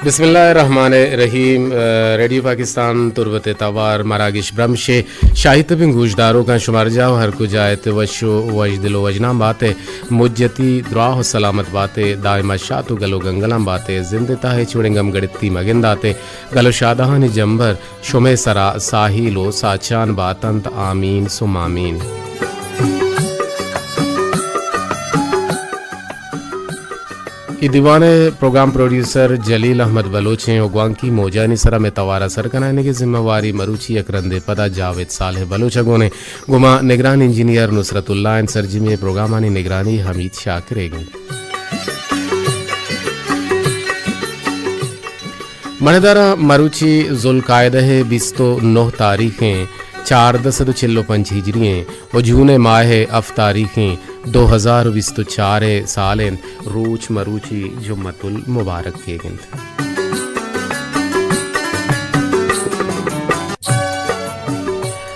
بسم اللہ الرحمن الرحیم۔ ریڈیو پاکستان تربت توار مراگش برمش ءِ شاہی تبیں گوشداروکاں، شما ہر جاہ و ہر کجا ات، وش و وشدل و وژنام بات ات، مجتی دراہ و سلامت بات ات، دائما شات و گل و گنگلام بات ات، زند ءِ تہا ہچ وڑیں گم گڑتی مگندات ات، گل و شادہانی جمبر شمئے سرا ساہیل و ساچان باتنت۔ آمین ثم آمین۔ اے دیوان ءِ پروگرام پروڈیوسر جلیل احمد بلوچ ایں و گوانکی موجانی سرا مئے توار ءِ سر کنائینگ ءِ ذمہ واری مروچی یک رندے پدا جاوید صالح بلوچ ءَ گون ایں۔ گوں ما نگران انجینئر نصرت اللہ ایں۔ سرجمی ءِ پروگرامانی نگرانی حمید شاکر ئیگ ایں۔ مڑداراں، مروچی ذوالقعدہ ءِ بیست و نہ تاریخ ایں، چاردہ سد و چل و پنچ ہجری ایں، و جون ءِ ماہ ءِ ہفت تاریخ ایں، دو ہزار و بیست و چار ءِ سال ایں، روچ مروچی جمعۃ المبارک ئیگ ایں۔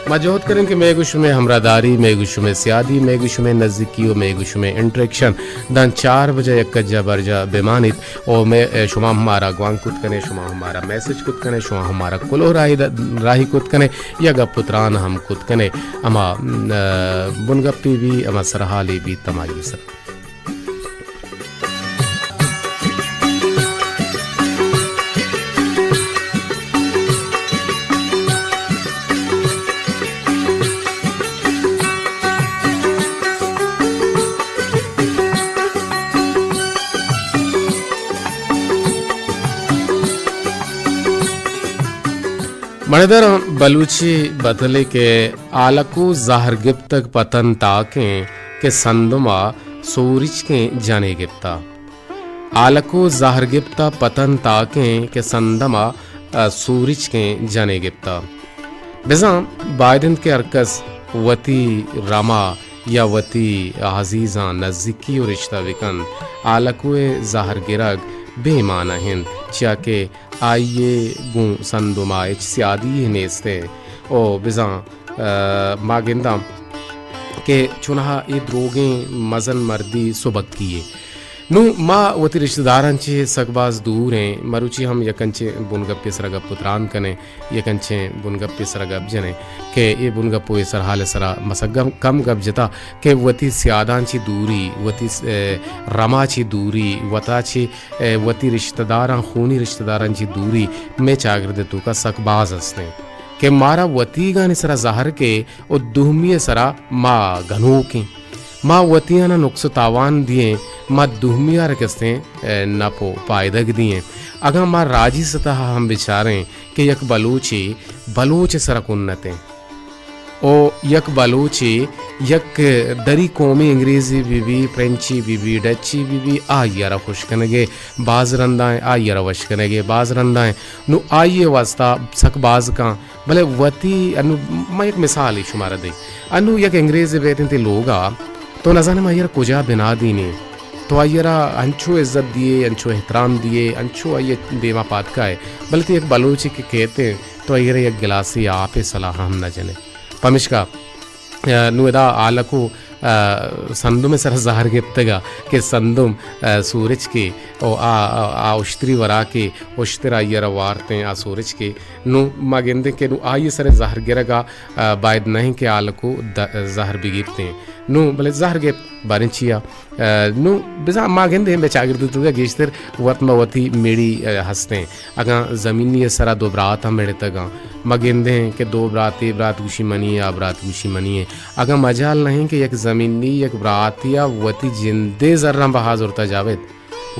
ما جہد کنیں کہ مئے گوں شمئے ہمراہداری، مئے گوں شمئے سیادی، مئے گوں شمئے نزیکی و مئے گوں شمئے انٹریکشن داں چار بجہ یک کجا برجا بمانیت۔ و مئے، شما ہم مارا گوانک کت کنے، شما ہم مارا میسج کت کنے، شما ہم مارا کلوہ راہی د-، راہی کت کنے، یا گپ و تران ہم کت کنے۔ ہما، م، بنگپے بی، ہما سرحالے بی، ہمائی سر۔ مڑداراں، بلوچی بتلے کہ آلکو زہر گپتگ پتن تاکیں کہ سندما سورچکیں جنے گپتا۔ آلکو زہر گپتا پتن تاکیں کہ سندما، ء، سورچکیں جنے گپتا۔ بزاں باید انت کہ ہرکس وتی رما یا وتی عزیزاں نزیکی و رشتہ بکنت۔ آلکوئے زہر گرگ بے مانا انت، چیا کہ آئی ء گوں سندما ہچ سیادی یے نیست ء۔ او بزاں، ء، ما گنداں کہ چوناہا اے دروگیں مزن مردی سبکی یے۔ نوں ما وتی رشتہ داراں چہ سک باز دور ایں۔ مروچی ہم یک انچیں بنگپے سرا گپ و تران کنیں، یک انچیں بنگپے سرا گپ جنیں کہ اے بنگپ و اے سرحال ء سرا مسگم کم گپ جتا کہ وتی سیاداں چہ دوری، وتی س-، ء، رما چہ دوری، وتا چہ، ء، وتی رشتہ داراں، خونی رشتہ داراں چہ دوری مئے چاگرد ء توکا سک باز ہستیں کہ مارا وتیگانی سرا زہر کے و دومی ء سرا ما گنوکیں۔ ما وتیانا نقص و تاوان دییں، ما دومی ء را کستیں، ء، نپ و پائدگ دییں۔ اگاں ما راجی سطح ء ہم بچاریں کہ یک بلوچے بلوچ ء سرا کنتیں، او یک بلوچے یک دری قومے انگریزی بہ بی، پرنچی بہ بی، ڈچی بہ بی، آئی ء را خوش کنگے باز رندائیں، آئی ء را وش کنگے باز رندائیں۔ نوں آئی ء واسطہ سک باز کاں، بلے وتی، انو ما یک مثالے شمارا دیں۔ انو یک انگریزے بیت انت لوگا، تو نزانے ما آئی ء را کجا بنا دینیں۔ تو آئی ء را انچو عزت دیے، انچو احترام دیے، انچو آئی ء دیما پاد کائے، بلے تو یک بلوچے کہ کیت انت، تو آئی ء را یک گلاسے آپ ء سلاہ ہم نہ جنے۔ پمشکا، ء، نوں ادا آلکو، ء، سندم ء سرا زہر گپتگ ء کہ سندم، ء، سورچکے او آ، آ، آ اشتری وراکے، اشتر آئی ء را وارتیں آ سورچکے۔ نوں ما گندیں کہ نوں آئی ء سر ء زہر گرگ ء، ء، باید نہ انت کہ آلکو د-، زہر بگپتیں۔ نوں بلے زہر گپت باریں چیا؟ ء، نوں بزاں ما گندیں مئے چاگرد ء توکا گیشتر وت ما وتی میڑی، ء، ہستیں۔ اگاں زمینی ء سرا دو برات ہم مڑتگاں، ما گندیں کہ دو برات، اے برات گوشی منی، آ برات گوشی منی ء۔ اگاں مجال نہ انت کہ یک زمینی یک براتے ء وتی جندے زراں بہا زرتا جاوید،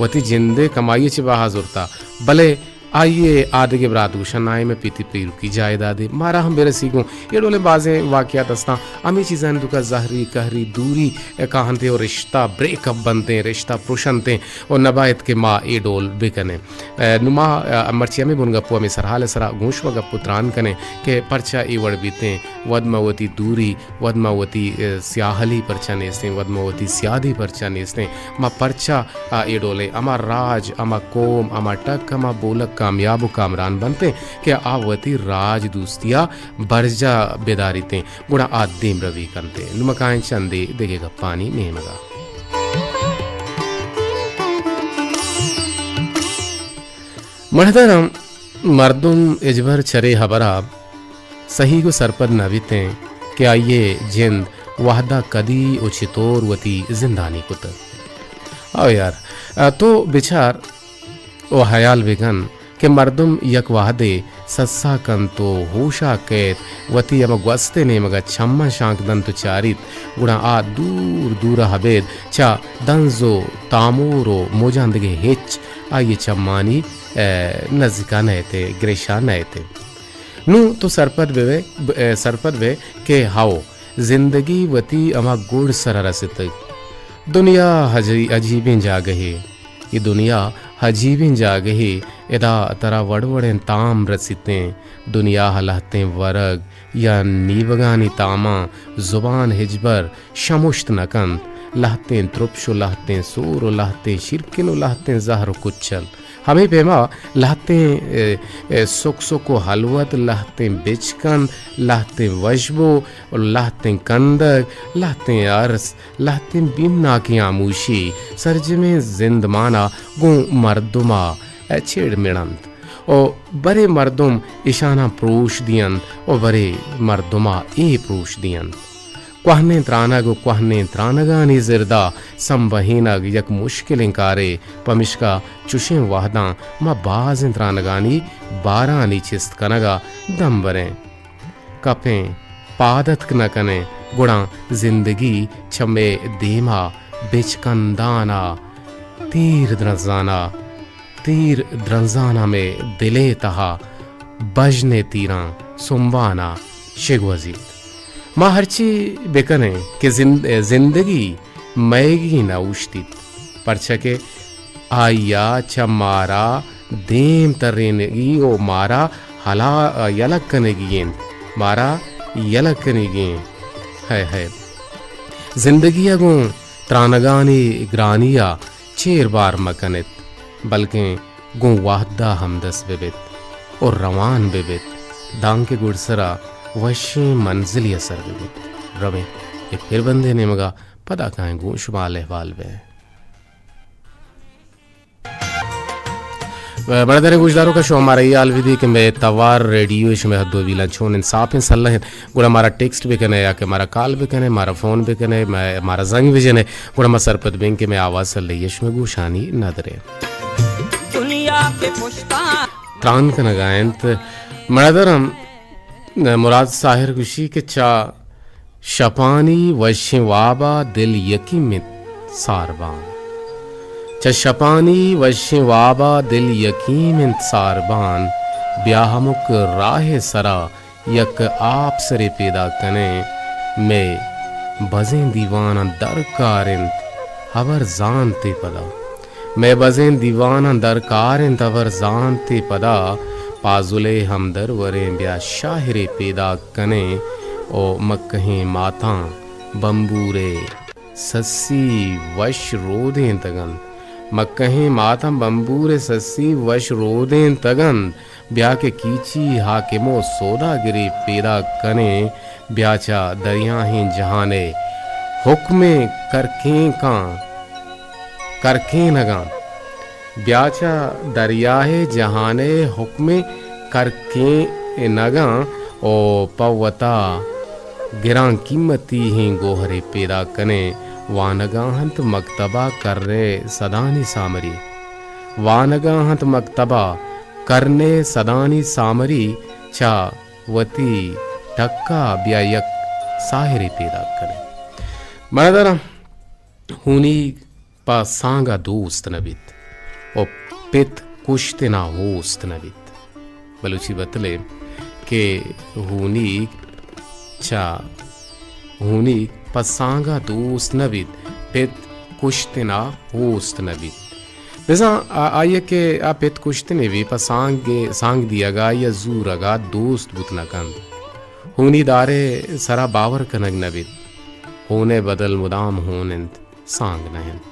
وتی جندے کمائی ء چہ بہا زرتا، بلے آئی ء آدگہ برات گوشاں نائیں مئے پیتی پیروکی جائیدادے، مارا ہم برسی گوں۔ اے ڈولیں بازیں واقعات استاں، ہمے چیزانی توکا زہری، قہری، دوری کاہنتیں و رشتہ بریک اپ بنتیں، رشتہ پرشنتیں و نبایت کہ ما اے ڈول بکنیں۔ ء، نوں ما، ء، مرچی ہمے بنگپ و ہمے سرحال ء سرا گوں شما گپ و تران کنیں کہ پرچا اے وڑ بیتیں، وت ما وتی دوری، وت ما وتی، ء، سیاہلی پرچا نیستیں، وت ما وتی سیادی پرچا نیستیں، ما پرچا، ء، اے ڈولیں ہما راج، ہما قوم، ہما ٹک، ہما بولک کامیاب و کامران بنتیں کہ آ وتی راج دوستیا برجا بداریتیں، گڑا آ دیمروی کنتیں۔ نوں ما کائیں چندے دگہ گپانی نیمگا۔ مڑداراں، مردم ہچبر چرے ہبرا سہی گوں سرپد نہ بیتیں کہ آئی ءِ جند وہدا کدی و چتور وتی زندانی کتگ۔ او یار، تو بچار و ہیال بکن کہ مردم یک وہدے سسا کنت و ہوشا کیت، وتی ہما گوستیں نیمگا چماں شانک دنت و چاریت، گڑا آ دور دورا ابید چہ دنز و تامور و موجاں دگہ ہچ آئی ءِ چمانی، اے، نزیکا نئیت، گریشا نئیت۔ نوں تو سرپد بہ بئے، ب-، اے، سرپد بئے کہ ہئو، زندگی وتی ہما گڈسرا رستگ۔ دنیا ہجی-، عجیبیں جاگہے۔ اے دنیا عجیبیں جاگہے، ادا ترا وڑ وڑیں تام رسیتیں۔ دنیا ءَ لہتیں ورگ یا نیبگانی تاماں زبان ہچبر شمشت نہ کنت۔ لہتیں ترپش و لہتیں سور و لہتیں شیرکن و لہتیں زہر و کچل۔ ہمے پیما لہتیں، اے، اے، سک سک و ہلوت، لہتیں بچکند، لہتیں وشبو، لہتیں کندگ، لہتیں ارس، لہتیں بیمناکیں ہاموشی سرجمیں زندمانا گوں مردما چیڑ مڑنت و برے مردم اشاناں پروش دینت و برے مردما اے پروش دینت۔ کوہنیں ترانگ و کوہنیں ترانگانی زردا سمبہینگ یک مشکلیں کارے، پمشکا چشیں وہداں ما بازیں ترانگانی بارانی چست کنگا دم بریں۔ کپیں، پاد اتک نہ کنیں، گڑا زندگی چہ مئے دیما بچکندانا تیر درنزانا، تیر درنزانا مئے دلے تہا بژن ءِ تیراں سمبانا شگوزیت۔ ما ہرچی بکنیں کہ زند-، زندگی مئیگی نہ اوشتیت، پرچا کہ آئی ءَ چہ مارا دیم ترینگی و مارا ہلا-، یلہ کنگی انت، مارا یلہ کنگی انت۔ ہئے ہئے۔ زندگی ءَ گوں ترانگانی گرانی ءَ چیر بار مہ کنیت، بلکیں گوں وہد ءَ ہمدست بہ بیت و روان بہ بیت، دانکہ گڈسرا وشیں منزلے ءَ سر بہ بیت۔ رویں، یک پربندے نیمگا پدا کائیں گوں شما اہوال بیں۔ بڑداریں گوشداروکاں، شما مارا اے حال بدی کہ مئے توار ریڈیو ءِ شمئے حد و بیلاں چون انت، صاف انت، سلہ انت، گڑا مارا ٹیکسٹ بکنے یا کہ مارا کال بکنے، مارا فون بکنے، مئے، مارا زنگ بجنے، گڑا ما سرپد بیں کہ مئے آواز سلہی ءَ شمئے گوشانی ندرے۔ تران کنگا انت۔ مڑداراں، مراد ساحر گوشی کہ چہ شپانی وشیں وابا دل یکیم انت ساربان۔ چہ شپانی وشیں وابا دل یکیم انت ساربان۔ بیا ہمک راہ سرا یک آپسرے پیداک کنیں۔ مئے بزیں دیواناں درکار انت ہبر زانتے پدا۔ مئے بزیں دیواناں درکار انت ہبر زانتے پدا، پازلے ہمدروریں بیا شاعرے پیداک کنیں۔ او مکہیں ماتاں بمبورے سسی وش رودینتگ انت۔ مکہیں ماتاں بمبورے سسی وش رودینتگ انت۔ بیا کہ کیچی حاکم و سوداگرے پیداک کنیں، بیا چہ دریاہیں جہان ءِ حکمیں کرکینکاں، کرکینگاں، بیا چہ دریاہ جہان ءِ حکمیں کرکینگاں و پہ وتا گران قیمتی ہیں گوہرے پیداک کنیں۔ وانگا انت مکتبا کرنے سدانی سامری، وانگا انت مکتبا کرنے سدانی سامری، چہ وتی ٹکا بیا یک ساحرے پیداک کنیں۔ مڑداراں، ہونیگ پہ سانگا دوست نہ بیت و پت کشتنا ہوست نہ بیت۔ بلوچی بتلے کہ ہونیگ چہ ہونیگ پہ سانگا دوست نہ بیت، پت کشتنا ہوست نہ بیت۔ بزاں آ-، آئی ءَ کہ آ پت کشتنے بی پہ سانگ، سانگ دیگا یا زورگا دوست بوت نہ کنت۔ ہونی دارے سرا باور کنگ نہ بیت۔ ہون ءِ بدل مدام ہون انت، سانگ نہ انت۔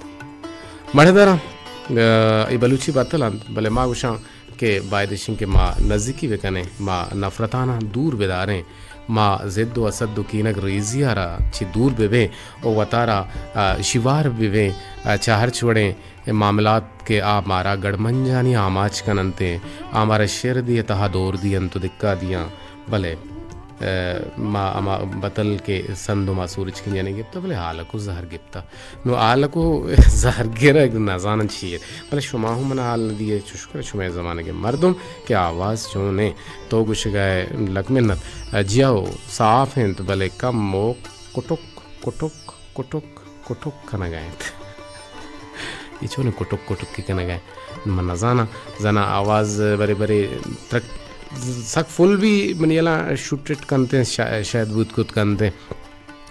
مڑداراں، اے بلوچی بتل انت، بلے ما گوشاں کہ باید اش انت کہ ما نزیکی بکنیں، ما نفرتاناں دور بداریں، ما ضد و حسد و کینگ ریزی ءَ را چہ دور ببیں و وتارا، آ، شیوار ببیں، آ، چہ ہرچ وڑیں معاملات کہ آ مارا گڑمنجانی آماچ کن انت، آ مارا شر دی ءِ تہا دور دی انت و دکا دیاں، بلے، ء، ما ہما بتل کہ سند و ما سورچکیں جنین گپتہ، بلے ہالک و زہر گپتہ۔ نوں ہالک و زہر گرگ نزانن چی انت، بلے شما ہم منا ہال نہ دیئے، چوش کن شمئے زمانگے مردم کہ آواز چون انت۔ تو گوشگائے لک منت، جیو صاف انت، بلے کم و کٹک کٹک کٹک کٹک کنگا انت۔ اے چونیں کٹک کٹک کہ کنگا انت؟ من نزاناں۔ زاناں آواز برے برے ترک سک فل بی منی ہیالا شوٹ اٹ کنت انت، شا-، شاید بوت کت کنت انت۔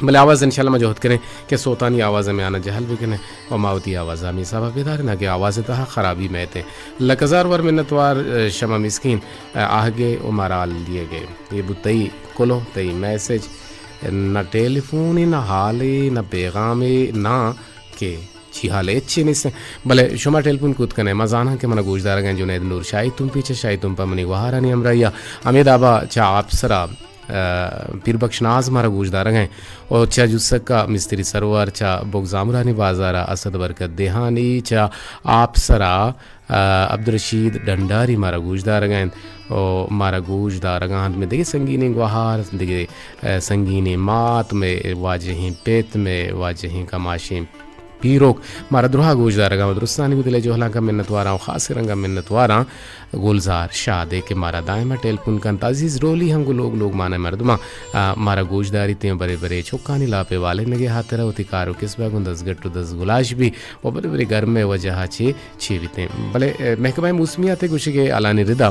بلے آواز انشاءاللہ ما جہد کنیں کہ سوتانی آواز میانا جہل بکنیں و ما وتی آواز ہمے حسابا بداریں، نہ کہ آواز تہا خرابی مئیت انت۔ لک ہزار وار منتوار، ء، شما مسکین، ء، آہگے و مارا ہال دیگے۔ اے بوت تئی کلوہ، تئی میسج۔ نہ ٹیلیفونے، نہ ہالے، نہ پیغامے، نہ کہ چی حالے، ہچی نیست۔ بلے شما ٹیلیفون کت کنے، ما زاناں کہ منا گوش دارگا جنید نور شاہی تمپی چہ شاہی تمپا منی گوہارانی ہمراہیا۔ ہمے دابا چہ آپسرا، ء، پیر بخش ناز مارا گوش دارگا انت۔ و چہ جسکا مستری سرور، چہ بگزامرانی بازارا اسد برکت دیہانی، چہ آپسرا ء، عبدالرشید ڈنڈاری مارا گوش دارگا انت و مارا گوش دارگا انت مئے دگہ سنگینیں گوہار، دگہ، ء، سنگینیں مات، مئے واجہیں پت، مئے واجہیں کماشیں پیروک مارا درہا گوش دارگا انت۔ درستانی گوں دلے جہلانکا منتواراں و خاصیں رنگا منتواراں گلزار شادے کہ مارا دائما ٹیلیفون کنت۔ عزیز ڈولی ہم گوں لوگ لوگ مانا مردماں، ء، مارا گوش داریتیں و برے برے چکانی لاپے والینگے ہاترا وتی کار و کسبا گوں دزگٹ و دزگلاش بی و برے برے گرمے وجہا چے چے بیتیں۔ بلے، ء، محکمہ موسمیات ء گوشگ ء ہالانی ردا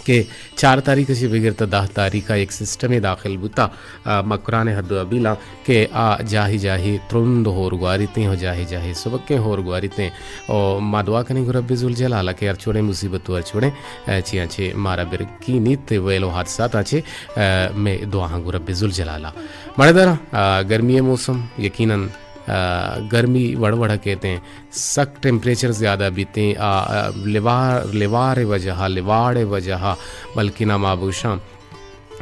کہ چار تاریخ ء چہ بگر تا دہ تاریخ ء یک سسٹمے داخل بوتا، ء، مکران ء حد و حبیلاں کہ آ جاہے جاہے ترند ہور گواریتیں و جاہے جاہے سبکیں ہور گواریتیں۔ و ما دعا کنیں گوں رب ذوالجلال ء کہ ہر چوڑیں مصیبت و ہر چوڑیں، ء، چیاں چہ مارا برکینیت، ویل و حادثاتاں چہ، ء، مئے دعاہاں گوں رب ذوالجلال ء۔ مڑداراں، ء، گرمی ء موسم یقیناً، ء، گرمی وڑ وڑ ء کیتیں۔ سک ٹمپریچر زیادہ بیتیں، آ، آ، لیوار، لیوار ء وجہ ء، لیواڑ ء وجہ ء، بلکنا ما بگوشاں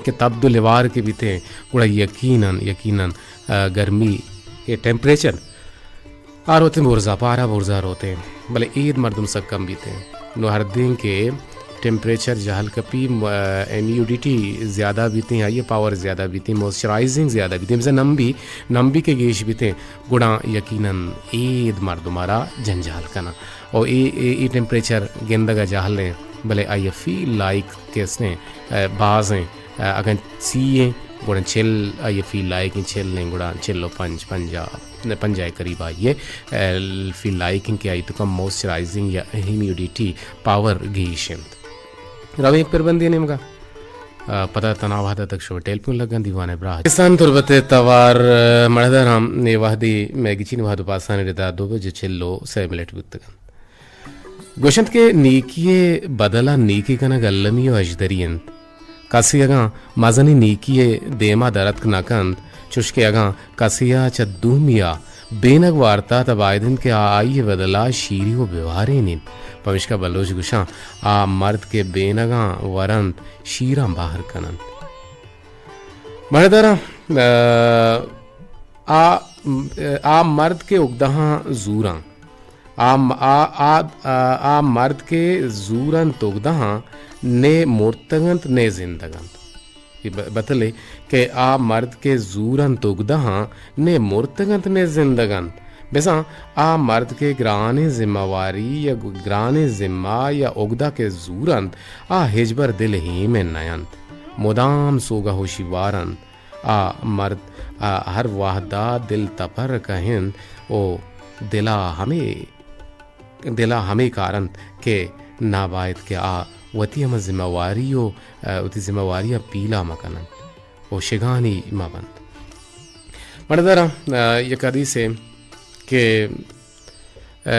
کہ تب دو لیوار کہ بیتیں، گڑا یقیناً، یقیناً، آ، گرمی ء ٹمپریچر آ روتیں برزا، پارا برزا روتیں، بلے اید مردم سک کم بیتیں۔ نو ہر دیں کہ ٹمپریچر جہل کپی، م-، ہیومیڈیٹی زیادہ بیتیں، آئی پاور زیادہ بیتیں، موئسچرائزنگ زیادہ بیتیں، بزاں نمبی، نمبی کہ گیش بیتیں، گڑا یقیناً اید مردم ء را جنجال کناں۔ او اے، اے، اے ٹمپریچر گندگ ء جہل ایں، بلے آئی ء فیل لائک کہ استیں، ء، باز ایں، ء، اگاں سی ایں، گڑا چل آئی ء فیل لائک ایں، چل ایں، گڑا چل و پنچ، پنجاہ، پنجاہ ء قریب آئی ء، ء، فیل لائک ایں کہ آئی توکا موئسچرائزنگ یا ہیومیڈیٹی پاور گیش انت۔ رویں یک پربندے نیمگا۔ ء، پدا تنا وہد ء تک شما ٹیلیفون لگاں دیوان ء براہ۔ پاکستان تربت ء توار، ء، مڑداراں اے وہدی مئے گچین وہد و پاسانی ردا دو بج چل و سئے منٹ بوتگ انت۔ گوشنت کہ نیکی ء بدل ء نیکی کنگ المی و ہژدری انت۔ کسے اگاں مزنیں نیکی ء دیما در اتک نہ کنت، چوشکہ اگاں کسے ء چہ دومی ء بینگ وارتہ، تہ باید انت کہ آ آئی ء بدلا شیری و بوارین انت۔ پمیشکا بلوچ گوشاں، آ مرد کہ بینگاں ورنت، شیراں بہر کننت۔ مڑداراں، آ، آ، آ مرد کہ اگدہاں زوراں، آ، آ، آ، آ، آ مرد کہ زورنت اگدہاں، نے مرتگ انت، نے زندگ انت۔ اے ب-، بتلے کہ آ مرد کہ زورنت اگدہاں، نے مرتگ انت، نے زندگ انت۔ بزاں آ مرد کہ گرانیں ذمہ واری یا گ-، گرانیں ذمہ یا اگدہ کہ زورنت، آ ہچبر دل ہیمن نہ انت۔ مدام سوگہ ہوشی وارنت۔ آ مرد، آ، ہر وہدا دل تپر کہنت و دلا ہمے، دلا ہمے کارنت کہ ناباید کہ آ وتی ہما ذمہ واری و، آ، وتی ذمہ واریا پیلا مکننت و شگانی مبنت۔ مڑداراں، آ، یک حدیثے کہ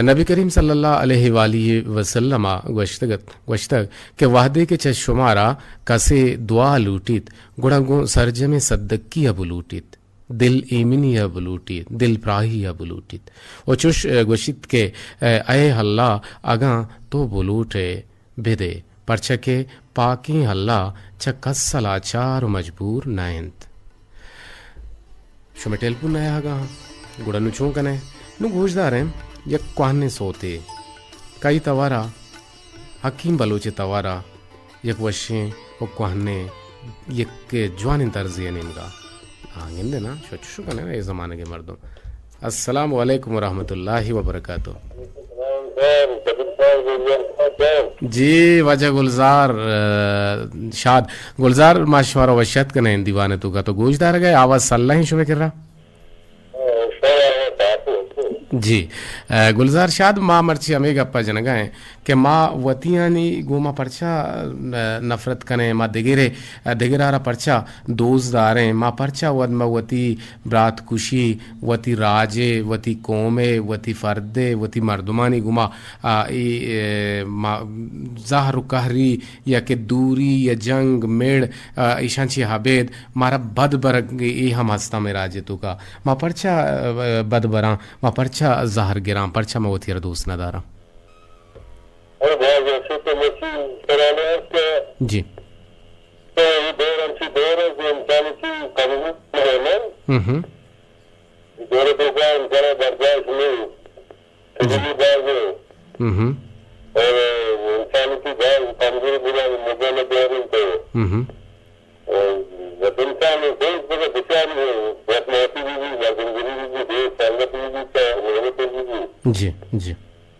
نبی کریم صلی اللہ علیہ وآلہ وسلم ء گوشتگ ات، گوشتگ کہ وہدے کہ چہ شمارا کسے دعا لوٹیت، گڑا گوں سرجمیں صدقی ء بلوٹیت، دل ایمنی ء بلوٹیت، دل پراہی ء بلوٹیت۔ و چوش گوشیت کہ اے اللہ، اگاں تو بلوٹ ئے، بدے، پرچا کہ پاکیں اللہ چہ کس ء لاچار و مجبور نہ انت۔ شمئے ٹیلیفون نیاہگا انت، گڑا نوں چون کنئے؟ نوں گوشداریں، یک کوہنیں سوتے، کئی توارا، حکیم بلوچ توارا، یک وشیں و کوہنیں، یک جوانیں طرزے نیمگا۔ آ، گندے نا، شو چشو کنے نا، اے زمانگے مردم۔ السلام علیکم ورحمۃ اللہ وبرکاتہ۔ جی، واجہ گلزار، آ، شاد۔ گلزار، ما شمارا وشیت کنے دیوانے توکا، تو گوش دارگا ئے، آواز سلہ ہیں شمے کرا؟ جی، آ، گلزار شاد، ما مرچی ہمے گپا جنگا ہیں کہ ما وتیانی گوما پرچا، آ، نفرت کنیں، ما دگرے، آ، دگرارا پرچا دوست داریں، ما پرچا وت، ما وتی برات کشی، وتی راجے، وتی قومے، وتی فردے، وتی مردمانی گوما، آ، ای، اے، ما زہر و قہری یا کہ دوری یا جنگ، مڑ، آ، ایشاں چی ابید مارا بد برگ اے ہم ہستاں مئے راج توکا۔ ما پرچا، آ، بد براں؟ ما پرچا زہر گراں؟ پرچا ما وتی را دوست نہ داراں؟ اور بعض ایسے تو مسی سرانے است کہ جی۔ تو یہ دور انچی دور ہے کہ انسان کی کمزوری ہے نا۔ ہم ہم۔ دور توکا انسان برداشت نہیں۔ ہم۔ کمزوری باز ہے۔ ہم ہم۔ اور انسان کی باز کمزوری بنا موبائل دور تو۔ ہم ہم۔ اور جب انسان دوست بنا بچاری ہے، بہت موتی بھی بھی، مردم گری بھی بھی، دوست سنگت بھی بھی، چاہے محبت بھی بھی۔ جی، جی۔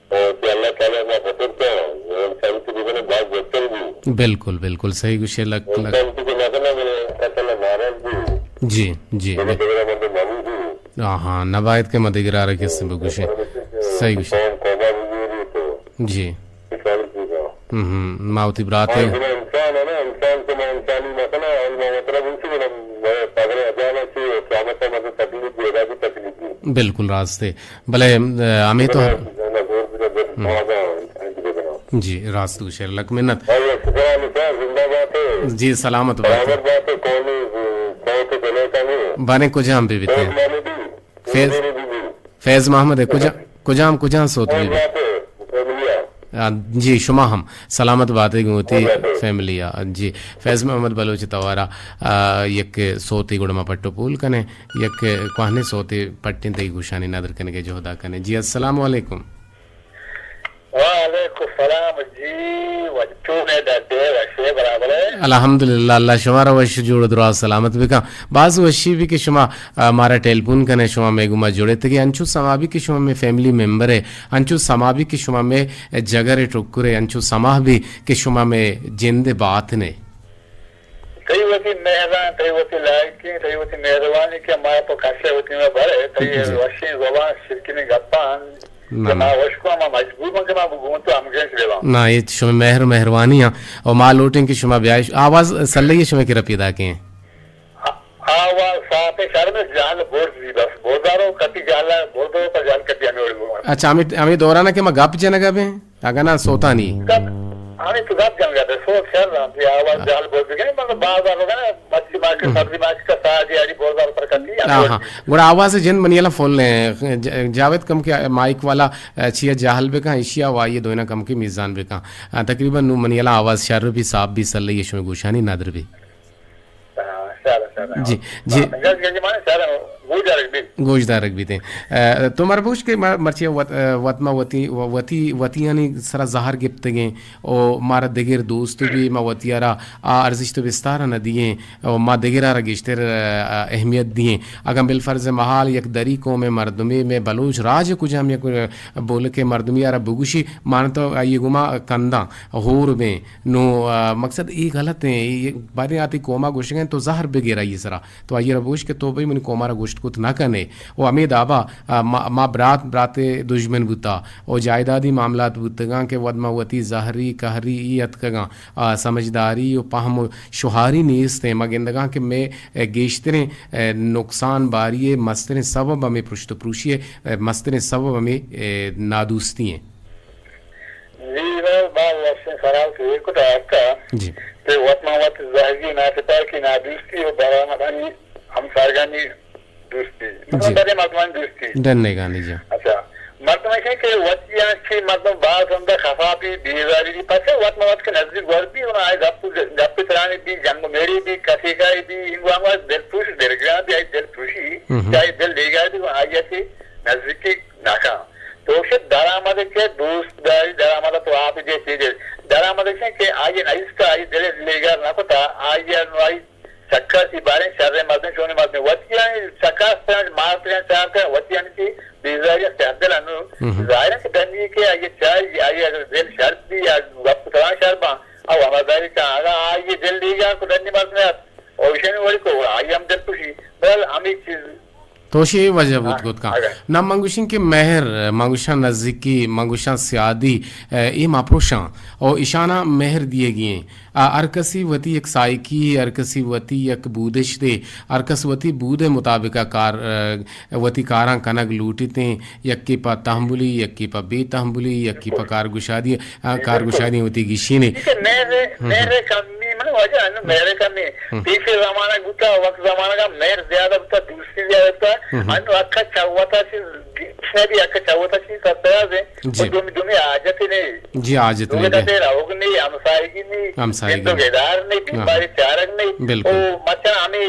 اور کہ اللہ تعالیٰ ما فکر کا، انسان کی بھی بنا باز بہتر بھی۔ بالکل، بالکل، صحیح گوشے لک، لک۔ انسان کی جو نہ کرنا، میں قتل مارا بھی۔ جی، جی۔ میرے بغیر مردم مانی بھی۔ آہاں، نباید کہ ما دگرارا کسے بگوشیں۔ صحیح گوشے۔ قوم، قوما بزوری تو جی۔ مثال کی دا۔ ہم ہم، ما وتی برات ہاں، ہیں۔ بنا انسان ہے نا، انسان سے ما انسانی نہ کنا، اور ما مطلب ان سے بنا، میں پگڑے اجانا سے قیامت کا مطلب تکلیف بھی، ادا بھی تکلیف بھی۔ بالکل راست ہے۔ بلے، آ، ہمیں تو بنا، بنا زور بھی بنا، ہم۔ ما دا انسان کی بنا۔ جی، راست گوشے لک منت۔ اور یہ شکرانہ صاحب، زندہ بات ہے۔ جی، سلامت بات ہے۔ برابر بات ہے، کون، کون سے بنے کا نہیں ہے۔ بنے کجام بھی بیتے ہیں۔ مانے بھی۔ فیض، فیض محمد ہے، کجا-، کجام، کجام سوت بی بی؟ آ، جی، شما ہم سلامت بات ئے گوں وتی فیملی ءَ۔ جی، فیض محمد بلوچ توارا، آ، یک سوتے گڑا ما پٹ ءُ پول کنیں، یک کوہنیں سوتے پٹیں تئی گوشانی ندر کنگ ءِ جہدا کنیں۔ جی، السلام علیکم۔ وعلیکم السلام جی، وجہ چون ئے، ڈڈ ئے، وش ئے، برابر ئے؟ الحمدللہ، اللہ شمارا وش جوڑ ءُ دراہ سلامت بکن۔ باز وشی بی کہ شما، آ، مارا ٹیلیفون کنے، شما مئے گوما جڑتگے، انچو سما بی کہ شما مئے فیملی ممبر ئے، انچو سما بی کہ شما مئے جگر ءِ ٹکر ئے، انچو سما بی کہ شما مئے جند ءِ باتن ئے۔ تئی وتی مہران، تئی وتی لائقیں، تئی وتی مہروانی کہ ما پہ کسے وتی ما برے، تئی جی۔ وشیں زبان، شرکنیں گپاں، نہ، کہ ما نہ۔ وش کو، ما مجبور بن کہ ما گوں تو ہمگرنچ بباں۔ نہ، اے شمئے مہر ءُ مہروانی ایں۔ او ما لوٹیں کہ شما بیائے۔ آواز سلئی شمئے کرا پیداکیں؟ آ-، آواز صاف ئے، شرم جہل برز بی بس۔ بردارو کتی جہل برزو پر جہل کتی ہمیں اڑ گو۔ اچھا، ہمیں، ہمیں دوران کہ ما گپ جنگا بیں، اگاں نہ سوتانی۔ گپ، ہمیں تو گپ جنگا بیں، سوت شر رہا، آواز جہل برز بی، مطلب بازار ہوگا نا، مچھی مارکیٹ، ہم۔ سبزی مارکیٹ کا ساہ دیاری بردار پر کتی ہمیں ہاں، اڑ ہاں۔ گی۔ گڑا آواز جند منی والا فل ئے۔ جا-، جاوید کم کہ مائک والا، آ، چیا جہل بکن، ایشیا وائی دوینا کم کہ میزان بکن۔ آ، تقریباً نو منی والا آواز شر بی، صاف بی، سلئی شمئے گوشانی ندر بی۔ ہاں، شر، شر۔ جی، جی۔ ہاں، گوش دارگ بیت۔ گوش دارگ بیت۔ آ، تو مارا بگوش کہ ما-، مرچی وت-، آ، وت ما وتی، و-، وتی، وتیانی سرا زہر گپتگیں۔ او مارا دگر دوست بی، ما وتیارا آ ارزشت ءُ بستار نہ دییں، او ما دگرارا گیشتر، آ، اہمیت دییں۔ اگاں بالفرض محال یک دری قوم ءِ مردمے مئے بلوچ راج ءِ کجام یک، آ، بولک ءِ مردمے آرا بگوشی، مان تو آئی گوما کنداں، ہور بیں۔ نو، آ، مقصد اے غلط ایں، اے باریں آ تئی قوما گوشگیں تو زہر بگر آئی سرا۔ تو آئی را بگوش کہ تو بھئی منی قوما را گوشت کت نہ کنے۔ او ہمے دابا، آ، ما، ما برات، برات دژمن بوتا۔ او جائیدادی معاملات بوتگاں کہ وت ما وتی زہری، قہری ای اتکگاں۔ آ، سمجھداری و پہم و شوہاری نیست ایں۔ ما گندگاں کہ مئے، اے، گیشتریں، اے، نقصان باری ءِ مستریں سبب ہمے پرشت و پروشی ءِ، اے، مستریں سبب ہمے، اے، نادوستی ایں۔ جی، بس باز وشیں سوال تو ایر کتا آقا۔ جی۔ کہ وت ما وت زہگی ناتپاکی نادوستی و برآمدانی ہمسارگانی دوستی۔ جی۔ مطلب، برے مردمانی دوستی۔ ڈن نگانی، جی۔ اچھا۔ مردم ایسے کہ وتی آنچی مردم باز ہمدا خفا بی، بیزاری بی، پچے وت ما وت کے نزدیک ور بی، اور آئے گپ، گپ ترانے بی، جنگ میڑی بی، کسی کا بی، انگو ہم دل پروش، دل گران بی، آئی دل پروشی، ہم۔ آئی دل دیگا بی، آئی ایسی نزدیکی ناکا۔ تو اسے دل شر بی یا گپ تران شر باں، او ہمدردی کن، اگاں آئی دل دیگا کو دنی مرد نہ ات، او ایشانی وڑی کو آئی ہم دل خوشی، بل ہمیں چیز تو شے وجہ بوت ہاں، کت کن۔ اگاں۔ نہ من گوشیں کہ مہر، من گوشاں نزیکی، من گوشاں سیادی، اے، اے ما پروشاں۔ او ایشانا مہر دیگی ہیں۔ آ، ہر کسی وتی یک سائیکی، ہر کسی وتی یک بودش دے، ہر کس وتی بود مطابق کار، اے، وتی کاراں کنگ لوٹیتیں، یکی پہ تہمبلی، یکی پہ بے تہمبلی، یکی پہ کارگشادی، آ، کارگشادی وتی گیشینے۔ ٹھیک ہے، مہر، ہم، ہم۔ مہر کمی، من واجہ انو مہر کمی۔ ہم۔ پیش زمانہ بوتا، وقت زمانہ کا مہر زیادہ بوتا، دوستی زیادہ بوتا۔ ہم، ہم۔ انو اکا چاوتا چیز، اس نے بھی اکا چاوتا چیز سرفراز ہے۔ جی۔ وہ دومی، دومی حاجت ہی نہیں۔ جی، حاجت نہیں۔ لوگ دے۔ روگ نہیں، ہمسائیگی نہیں، ہمسائیگی نہیں۔ گدار نہیں، ہاں۔ بیماری چارگ نہیں۔ بالکل۔ او مچا ہمیں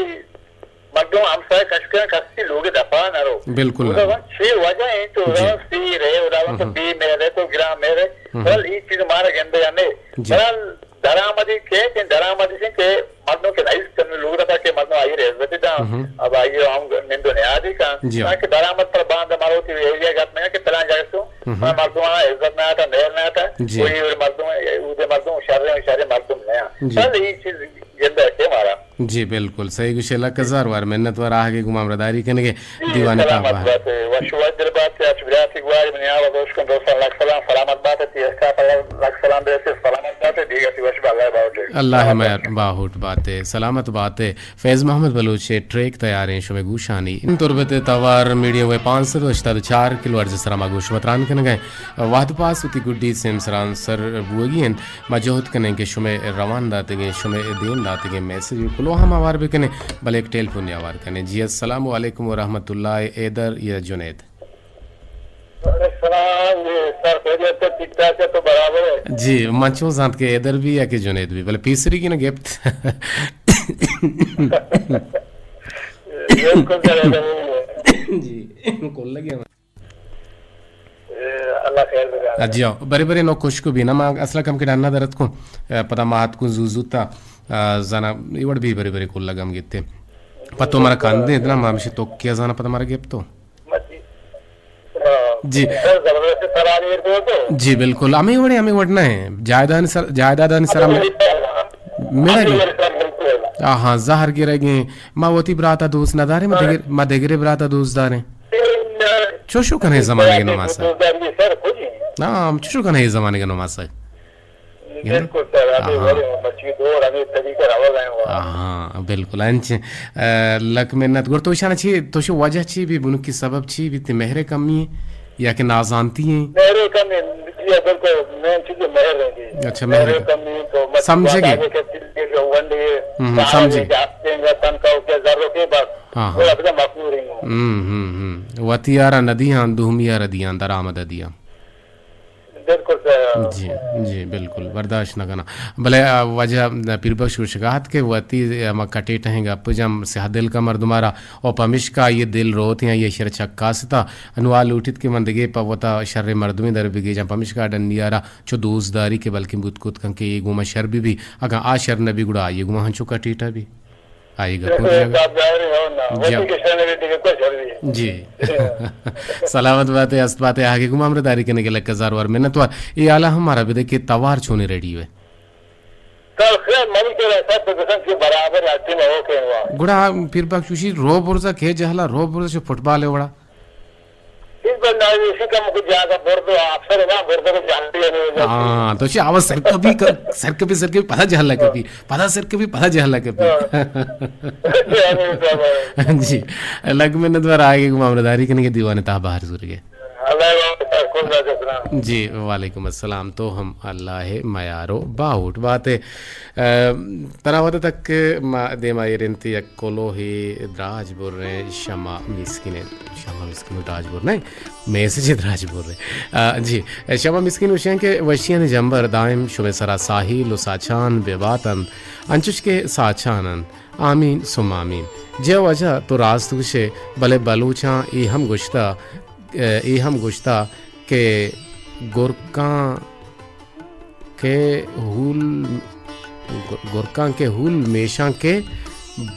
مردم ہمسایہ کش کناں، کسی لوگ دپا نہ رو۔ بالکل نہ رو۔ چی وجہ ہیں تو جی۔ سیر ہے، ادا تو ہم۔ بے مہر ہے، تو گران مہر ہے۔ ہم۔ بل یہ چیز مارا گندے یا نہیں۔ جی۔ بل درآمدی کہ، کہ درآمدی سے کہ مردم کے نہیں کم لوگ دپا کہ مردم آئی عزت داں۔ ہم۔ اب آئی ہم نند و نیادی کا۔ جی۔ تاکہ درآمد پر باند مارو تی ایریا گپ میں کہ پلان جگہ تو ہم۔ مردم عزت نہ آتا، مہر نہ آتا۔ جی۔ کوئی مردم، اودے مردم شر، شر مردم نہ آ۔ جی۔ بل یہ چیز گندے کہ مارا۔ جی، بالکل صحیح گوشے، لک ہزار وار منت وار آہگے گوں ہمراہداری کنگے۔ جی، دیوان سلامت تاب۔ بات ہے۔ وش وش دل بات ہے، اچ براتی گواری منی آواز وش کن دوستان، لک سلام، سلامت بات ہے، تی اسٹاف لک سلام برسے، سلامت بات ہے، دیگا تی وش با، اللہ باہوٹ ہے۔ اللہ سلامت مہر بات ہے۔ باہوٹ بات ہے، سلامت بات ہے۔ فیض محمد بلوچ ٹریک تیار ہیں شمے گوشانی۔ تربت توار میڈیم ویو پانچ سد و ہشتاد و چار کلو ہرٹز سرا ما گوش متران کنگے۔ وہد پاس وتی گڈی سیم سران سر بوگی ہیں۔ ما جہد کنیں کہ شمئے روان داتگیں، شمئے دیم داتگیں میسج و کلوہاں ما ہوار بکنیں، بلے یک ٹیلیفونے ہوار کنیں۔ جی، السلام علیکم و رحمت اللہ، حیدر یا جنید؟ وعلیکم السلام، جی، سر خیریت ہے، ٹھیک ٹھاک ہے، تو برابر ہے؟ جی، من چون زانت کہ حیدر بھی یا کہ جنید بھی، بلے پیسری کی نہ گپت۔ بالکل سر، حیدر بھی ہے۔ جی، کل لگے ہمیں۔ اے، اللہ خیر بگا۔ جی ہاں، برے برے نو کشکو بی نا، ما اصلا کم کے ڈانا درت کو، اے، پدا ما ہاتھ کو زو زو تا، اے، زانا، یہ وڑ بھی برے برے کو لگم گیتے۔ پتو مارا کاندے اتنا، ما ہمشی تو کیا زانا پدا مارا گیپ تو۔ جی۔ سر، زبردست سر آ رہی ہے تو۔ جی بالکل، ہمیں وڑے، ہمیں وڑنا ہے۔ جائیداد سر، جائیداد سر ہمیں میڑا گی۔ ہاں، ہاں، زہر گرے گئے۔ ما وتی براتا دوست نہ داریں، ما دگر، ما دگرے براتا دوست داریں۔ چوشو کنه زمانگ نماسا. نعم، چوشو کنه زمانگ نماسا. بالکل سر، ابھی ہاں۔ بڑے بچی دور، ابھی طریقہ روگ ہیں وہ۔ ہاں، بالکل، انچ، اے، لک منت۔ گڑ تو شانا چی، تو شو وجہ چی بھی، بنکی سبب چی بھی، تی مہر کمی یا کہ نازانتی ہیں؟ مہر کمی، جی، بالکل، مین چیز مہر ہے جی۔ اچھا، مہر مہر کمی۔ کمی تو مت سمجھے گے؟ آگے کے چیز کے جو ونڈے، ہم، ہم، سارے سمجھے۔ جاتے ہیں، تنخواہ کے ضرورت ہے بس۔ ہاں، ہاں۔ ہم، ہم، ہم۔ وتی آرا ندی ہاں، دومی آرا دیاں، درآمد دیاں۔ بالکل سر۔ جی، جی، بالکل، برداشت نہ کناں۔ بلے، آ، وجہ، آ، پیر بخش گوشگا ات کہ وتی، آ، ہما کٹیٹہیں گپ جم سیاہ دل کا مردمارا، او پمشکا یہ دل روت یا یہ شر چکاستا، انو آ لوٹیت کہ من دگے پہ وتا شر مردمے در بگیجاں، پمشکا ڈنیارا چو دوست داری کہ بلکیں بوت کت کن کہ یہ گوما شر بی بی، اگاں آ شر نبی گڑا آئیے گوما ہنچو کٹیٹا بی۔ آئی گپ جی۔ جی۔ سلامت باتے، است باتے، آگے گم ہمراہ داری کنگے لک ہزار وار منت وار۔ اے حالا ہم مارا بدے کہ توار چونے ریڈیو ہے۔ گڑا پیر بخش چوشی رو برزا کہ جہلا رو برزا چو فٹبال ہے وڑا۔ اس بندہ اسی کم کو زیادہ برد و افسر نا برد کو جانتے ہیں۔ ہاں، تو چی آواز سر کپی، سر کپی، سر کپی، پتہ جہلا کپی، پتہ سر کپی، پتہ جہلا کپی۔ جی، لگ منت وار آگے گم ہمراہ داری کنگے دیوان تہا بہر زورگے۔ جی، وعلیکم السلام۔ تو ہم اللہ میارو باہوٹ بات ہے۔ اے، ترا وت تک ما دیما ایرنت یک کلوہے دراج بریں شما مسکین، شما مسکین دراج بریں، میسج دراج بریں۔ آ، جی، شما مسکین وشیں کہ وشیانی جمبر دائم شمے سرا ساحیل و ساچان بباتن، انچش کہ ساچان انت۔ آمین ثم آمین۔ جی وجہ تو راست گوشے، بلے بلوچاں اے ہم گوشتا، اے ہم گوشتا کہ گرکاں کہ ہول، گرکاں کہ ہول میشاں کہ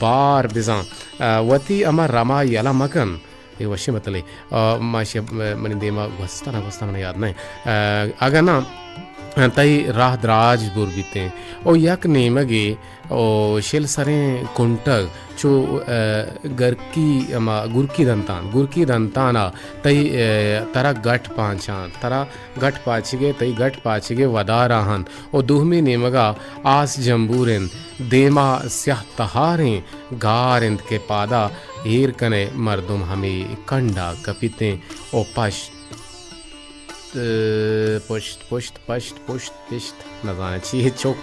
بار بزاں، آ، وتی ہما رما یلہ مکن۔ اے وشیں متلے۔ آ، ما شہ، منی دیما گوستانا، گوستانا من یاد نہ۔ آ، اگاں نہ، تئی راہ دراج بر بیتیں۔ او یک نیمگے او شل سریں کنٹگ چو، ء، گرکی، ہما گرکی دنتان، گرکی دنتانا تئی، ء، ترا گٹ پانچان، ترا گٹ پاچگے، تئی گٹ پاچگے ودارا ہن۔ او دومی نیمگا آس جمبور انت، دیما سیاہ تہاریں گار انت کہ پادا ایر کنے مردم ہمے کنڈا کپیتیں او پشت، ء، پشت، پشت، پشت، پشت، پشت، نزاناں چی چک،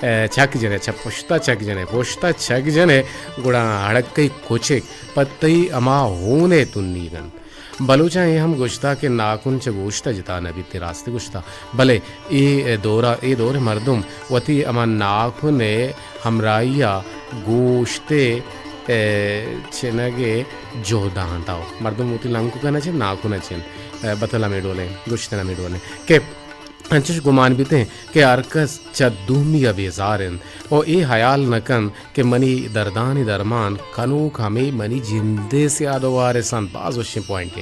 ء، چک جنے، چہ پشتا چک جنے، پشتا چک جنے، گڑا ہڑکئی کچک پہ تئی ہما ہون ء تنیگ انت۔ بلوچاں اے ہم گوشتہ کہ ناکن چہ گوشت ء جتا نہ بیت، اے راستی گوشتہ، بلے اے دور ء، اے دور ء مردم وتی ہما ناکن ء ہمراہی ء گوشت ء، ء، چنگ ء جہد ء انت۔ مردم وتی لنککاں چہ ناکن ء چن، ء، بتل ہمے ڈولیں، گوشتن ہمے ڈولیں کہ انچش گمان بیتیں کہ ہر کس چہ دومی ء بیزار انت و اے ہیال نہ کنت کہ منی دردانی درمان کنوک ہمے منی جندے سیاد و وارث انت۔ باز وشیں پوائنٹے۔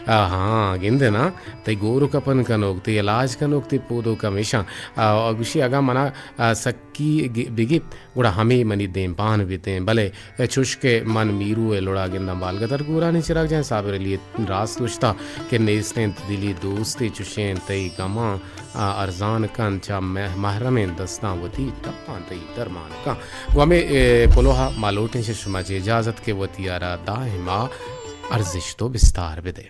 آ، ہاں، گندے نا، تئی گور و کپن کنوک، تئی علاج کنوک، تئی پودوک ہمیشاں۔ آ، گوشی اگاں منا، آ، سکی گ-، بگپت، گڑا ہمے منی دیمپان بیتیں۔ بلے چوش کہ من میرو ء لڑا گنداں بالگدر گورانی چراگ جان، صابر علی ء راست گوشتہ کہ نیست انت دلی دوستے چوشیں، تئی گماں، آ، ارزان کن، چہ مہ-، محرمیں دستاں وتی ٹپاں تئی درمان کن۔ گوں ہمے، اے، کلوہ ء ما لوٹیں چہ شما چہ اجازت کہ وتی ء را دائم ء ارزشت و بستار بدے۔